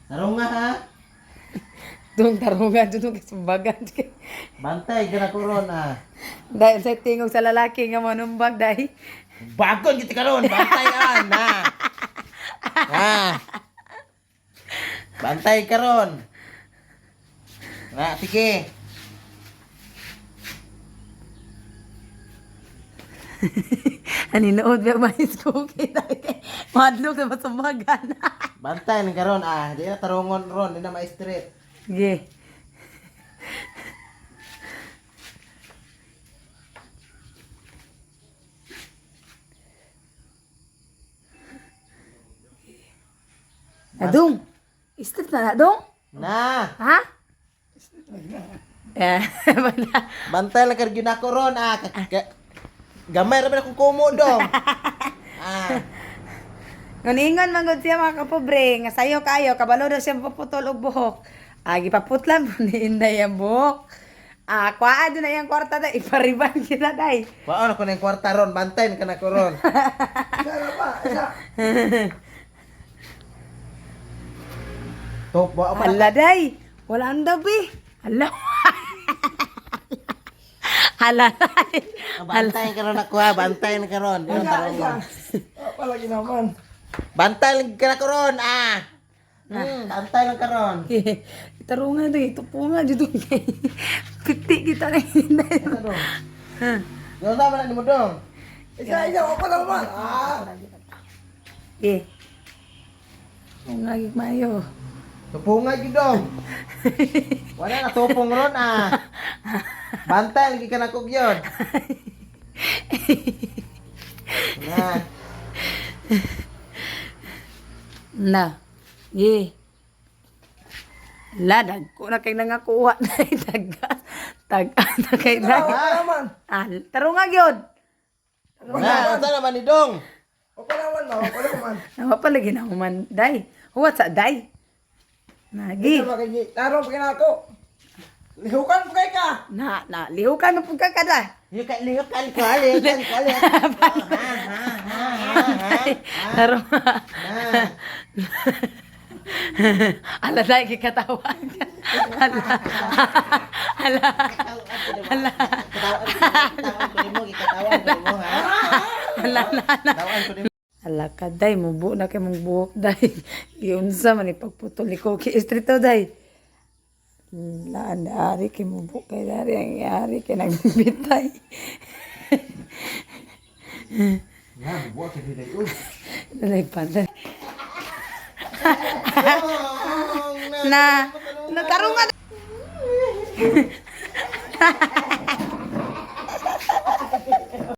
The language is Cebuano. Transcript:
Tarong nga ha. Dong tarungan dito kay sumbagan. Bantay ka na ko ron ah. Dahil sa tingog sa lalaki nga manumbag dahil. Bagon kita karon, bantay an ha. Ha. Bantay karon. Na, sige. Ani nood ba mais cookie dahil. Madlok na masumbagan. Bantay ni karon ah, di na tarungon ron, di na ma-street. Sige. Adong, street na na, dong? Na, Ha? Eh, wala. bantay lang kar gyud ako ron ah. Gamay ra ba akong kumo dong. Ah, Ngunинgon man gud siya mga kapobre, nga sayo kayo, kabalo daw siya paputol og buhok. Ah, gipaputlan mo ni Inday ang buhok. Ah, kuhaan na iyang kwarta day, ipariban kita day. Waon ako ng kwarta ron, bantay ka na ko ron. Top ba pa. Hala day, wala ang dabi. Hala. Hala day. Bantay ka ron ako ha, bantay na ka ron. Di na tarungon. Palagi naman. Bantay lang ka na ko ron ah. Bantay lang ka ron. Tarungan day, ito po nga dito. Piti kita na Inday. Ano dong? Yung sama na ni mo dong. Isa, isa, wala naman. Ah! Eh. Ang lagi mayo. Tupunga gyud dong. Wala na tupong ron ah. Bantay lagi ka na kog yun. Na. Na. Ye. La, dagko na kay nangakuha na taga. Tag na kay na. Wala naman. Ah, tarunga gyud. Na, unsa naman ni dong? Wala naman, ma. Wala naman. Nawa pa lagi na human day. Huwat sa day. Nagi. Ito ba kay Tarong pa kinako. Lihukan pa kay ka. Na, na, lihukan mo pud ka kada. Lihukan, lihukan ko, lihukan ko, lihukan ko. Ha, ha, ha, ha, ha. Tarunga. Na. Ala day kikatawan. Ala. Ala. Ala. Katawan ko nimo, gikatawan ko nimo, ha? Ala na na. Katawan ko nimo. Ala ka day, mubo na kay mong buhok day. Giunsa man ipagputol ni Cookie Street to day. Laan ari kay mubo kay dari ang ari kay nagbitay. Na, buwa kay day. Uy. Dalay pa. Na, natarungan.